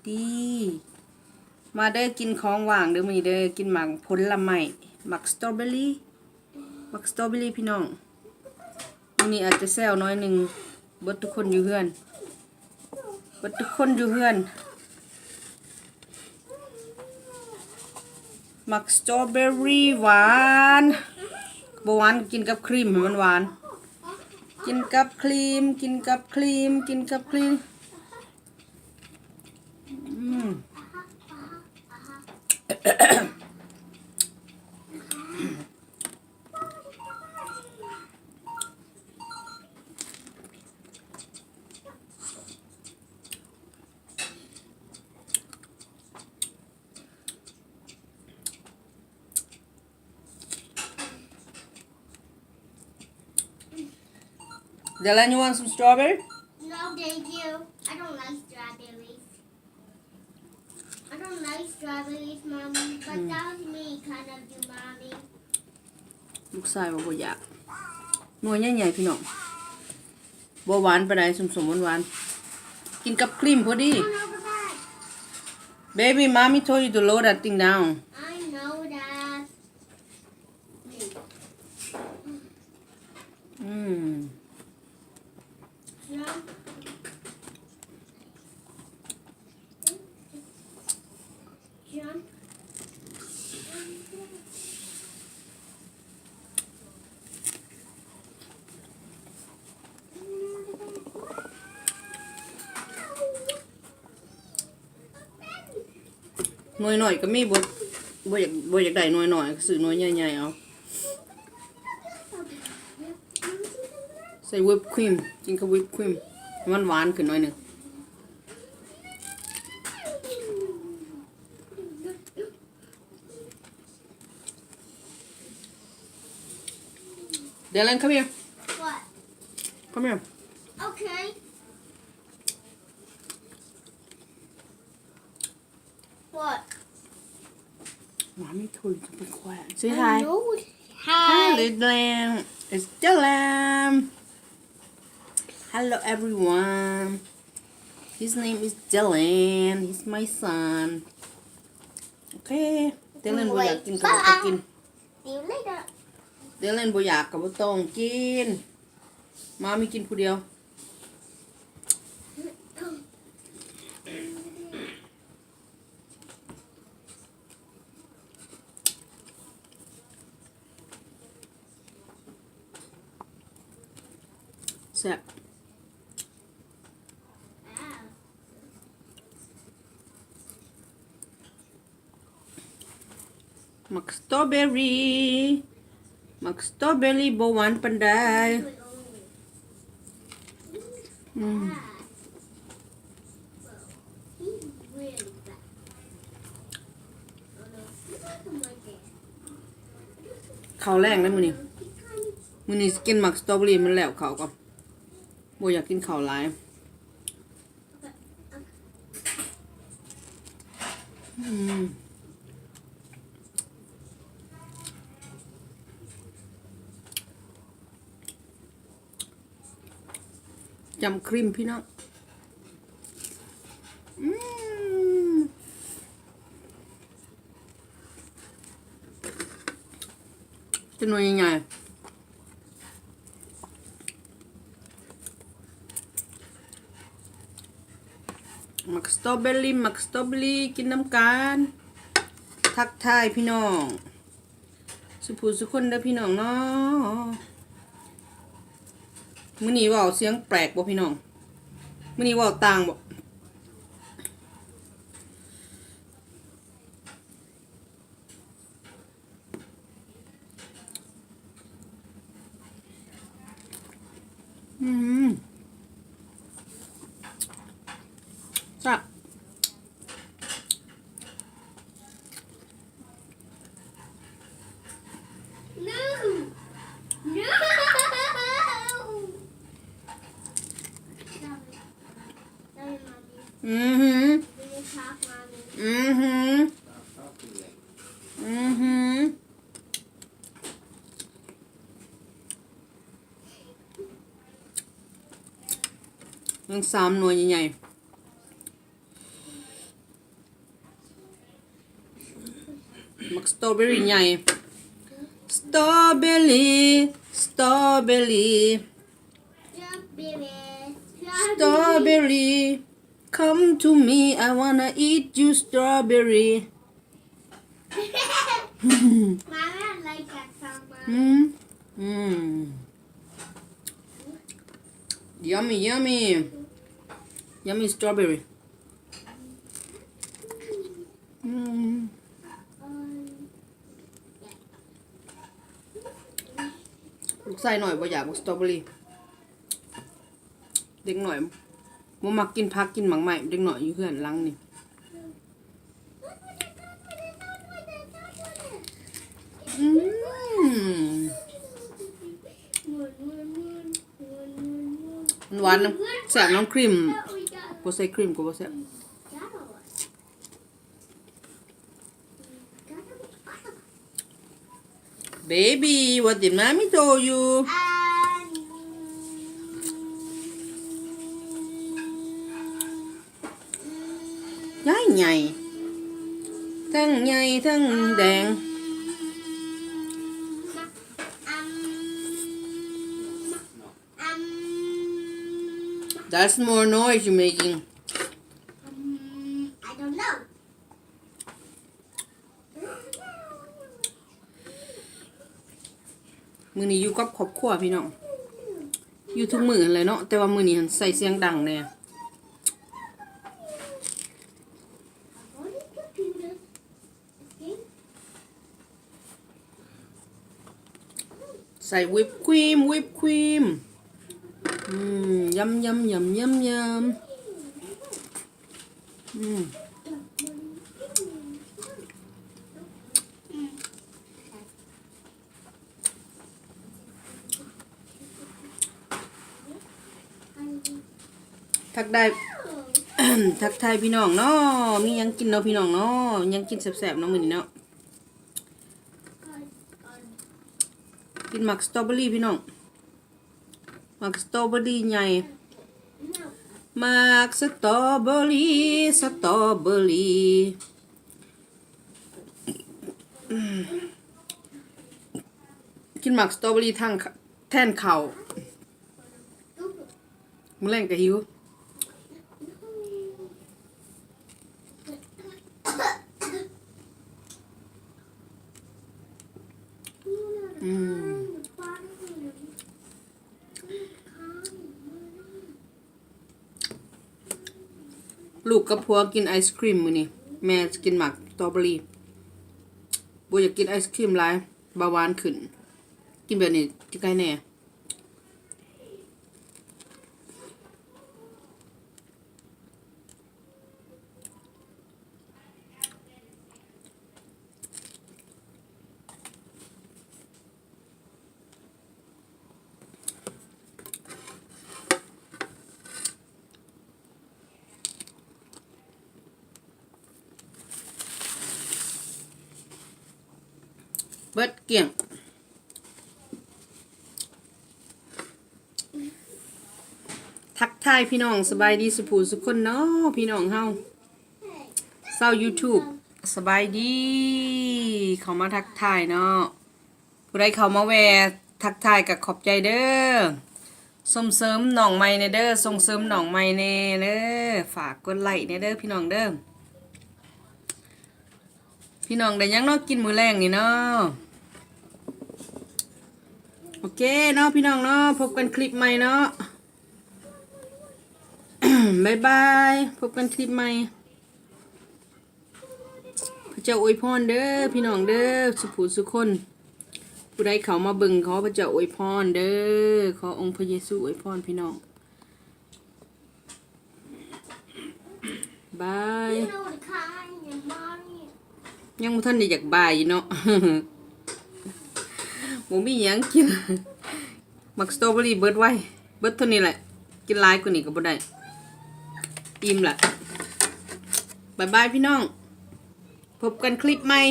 ດີ ມາເດີ ກິນຂອງຫວານເດີມື້ນີ້ເດີ ກິນໝາກຜົນລະໄມ້ ໝາກສະຕໍເບີຣີ ໝາກສະຕໍເບີຣີພີ່ນ້ອງ. ມື້ນີ້ອາດຈະແຊວໜ້ອຍໜຶ່ງ ເບິດທຸກຄົນຢູ່ເຮືອນ ເບິດທຸກຄົນຢູ່ເຮືອນ. ໝາກສະຕໍເບີຣີຫວານ ບໍ່ຫວານກໍກິນກັບຄຣີມໃຫ້ມັນຫວານ ກິນກັບຄຣີມ ກິນກັບຄຣີມ ກິນກັບຄຣີມ. ອືມ. Dylan, you want some strawberry? No, thank you. I don't like strawberries. I don't like strawberries, Mommy, but ອືມ that was me kind of you, Mommy. ລູກຊາຍວ່າບໍ່ຢາກ ໜ່ວຍໃຫຍ່ໆ ພີ່ນ້ອງ ບໍ່ຫວານປານໃດ ສົ້ມໆ ຫວານໆ ກິນກັບຄຣີມພໍດີ. No, no, go back. Baby, Mommy told you to lower that thing down. I know that. ອືມ ໜ່ວຍນ້ອຍກໍມີ ບໍ່ ບໍ່ຢາກ ບໍ່ຢາກໄດ້ໜ່ວຍນ້ອຍ ກໍຊື້ໜ່ວຍໃຫຍ່ໆ ເອົາ. ໃສ່ວິບຄຣີມ ກິນກັບວິບຄຣີມ ໃຫ້ມັນຫວານຂຶ້ນໜ້ອຍໜຶ່ງ. Dylan, come here. What? Come here. Okay. What? Mommy told you to be quiet. Say hi. I know. Hi. Hi, Dylan. It's Dylan. Hello, everyone. His name is Dylan. He's my son. Okay. Dylan ບໍ່ຢາກກິນກໍບໍ່ຕ້ອງກິນ. See you later. Dylan ບໍ່ຢາກກໍບໍ່ຕ້ອງກິນ. Mommy ກິນຜູ້ດຽວ. ແຊບ. ໝາກສະຕໍເບີຣີ ໝາກສະຕໍເບີຣີບໍ່ຫວານປານໃດ. ອືມ ເຂົ້າແລງເດ້ມື້ນີ້ ມື້ນີ້ຊິກິນໝາກສະຕໍເບີຣີ ມັນແລ້ວເຂົ້າກ່ອນ ບໍ່ຢາກກິນເຂົ້າຫຼາຍ. ອືມ ຈ້ຳຄຣີມພີ່ນ້ອງ. ອືມ ຈະໜ່ວຍໃຫຍ່ໆ. ໝາກສະຕໍເບີຣີ ໝາກສະຕໍເບີຣີ ກິນນຳກັນ. ທັກທາຍພີ່ນ້ອງ ສຸຜູ້ສຸຄົນເດີພີ່ນ້ອງເນາະ. ມື້ນີ້ເວົ້າສຽງແປກບໍ່ພີ່ນ້ອງ? ມື້ນີ້ເວົ້າຕ່າງບໍ່? ອືມ ແຊບ. No! No! ອືຫື ອືຫື ອືຫື. ຍັງສາມໜ່ວຍໃຫຍ່ໆ. ໝາກສະຕໍເບີຣີໃຫຍ່. Strawberry, strawberry, strawberry, come to me, I wanna eat you strawberry. Mama like that song. ອືມ ອືມ Yummy, yummy, yummy strawberry. ອືມ ລູກຊາຍນ້ອຍບໍ່ຢາກໝາກສະຕໍເບີຣີ. ເດັກນ້ອຍບໍ່ມັກກິນຜັກກິນໝາກໄມ້ ເດັກນ້ອຍຢູ່ເຮືອນຫຼັງນີ້. ອືມ ມັນຫວານນຳ ແຊບນຳຄຣີມ ບໍ່ໃສ່ຄຣີມກໍບໍ່ແຊບ. Baby, what did mommy told you? ໃຫຍ່ໆ ທັງໃຫຍ່ທັງແດງ. That's more noise you making. I don't know. ມື້ນີ້ຢູ່ກັບຄອບຄົວພີ່ນ້ອງ ຢູ່ທຸກມື້ຫັ້ນແຫຼະເນາະ ແຕ່ວ່າມື້ນີ້ຫັ້ນໃສ່ສຽງດັງແດ່. ໃສ່ວິບຄຣີມ ວິບຄຣີມ. ອືມ ຍຳໆ ຍຳໆ ຍຳ. ອືມ ທັກທາຍ ທັກທາຍພີ່ນ້ອງເນາະ. ມີຫຍັງກິນເນາະພີ່ນ້ອງເນາະ? ຫຍັງກິນແຊບໆເນາະມື້ນີ້ເນາະ? ກິນໝາກສະຕໍເບີຣີພີ່ນ້ອງ. ໝາກສະຕໍເບີຣີໃຫຍ່ ໝາກສະຕໍເບີຣີ ສະຕໍເບີຣີ. ກິນໝາກສະຕໍເບີຣີທັງ ແທນເຂົ້າ ມື້ແລງກໍຫິວ. ອືມ ລູກກັບຜົວກິນໄອສຄຣີມມື້ນີ້ ແມ່ກິນໝາກສະຕໍເບີຣີ. ບໍ່ຢາກກິນໄອສຄຣີມຫຼາຍ ເບົາຫວານຂຶ້ນ. ກິນແບບນີ້ຈະໄຄແດ່. ເບິດກ້ຽງ. ທັກທາຍພີ່ນ້ອງ ສະບາຍດີສູ່ຜູ້ສູ່ຄົນເນາະ ພີ່ນ້ອງເຮົາ ຊາວຢູທູບ ສະບາຍດີ. ເຂົ້າມາທັກທາຍເນາະ. ຜູ້ໃດເຂົ້າມາແວ່ທັກທາຍກໍຂອບໃຈເດີ. ສົ່ງເສີມນ້ອງໃໝ່ແດ່ເດີ ສົ່ງເສີມນ້ອງໃໝ່ແດ່ເດີ. ຝາກກົດໄລ້ແດ່ເດີພີ່ນ້ອງເດີ. ພີ່ນ້ອງໄດ້ຫຍັງເນາະກິນມື້ແລງນີ້ເນາະ? ໂອເຄເນາະພີ່ນ້ອງເນາະ ພົບກັນຄລິບໃໝ່ເນາະ. ບາຍບາຍ ພົບກັນຄລິບໃໝ່. ພະເຈົ້າອວຍພອນເດີພີ່ນ້ອງເດີ ສູ່ຜູ້ສູ່ຄົນ. ຜູ້ໃດເຂົ້າມາເບິ່ງ ຂໍພະເຈົ້າອວຍພອນເດີ. ຂໍອົງພະເຢຊູອວຍພອນພີ່ນ້ອງ. ບາຍ. ຍັງບໍ່ທັນໄດ້ຢາກບາຍຢູ່ເນາະ ບໍ່ມີຫຍັງກິນ. ໝາກສະຕໍເບີຣີເບິດໄວ ເບິດເທົ່ານີ້ແຫຼະ ກິນຫຼາຍກວ່ານີ້ກໍບໍ່ໄດ້ ອີ່ມລະ. ບາຍບາຍພີ່ນ້ອງ ພົບກັນຄລິບໃໝ່.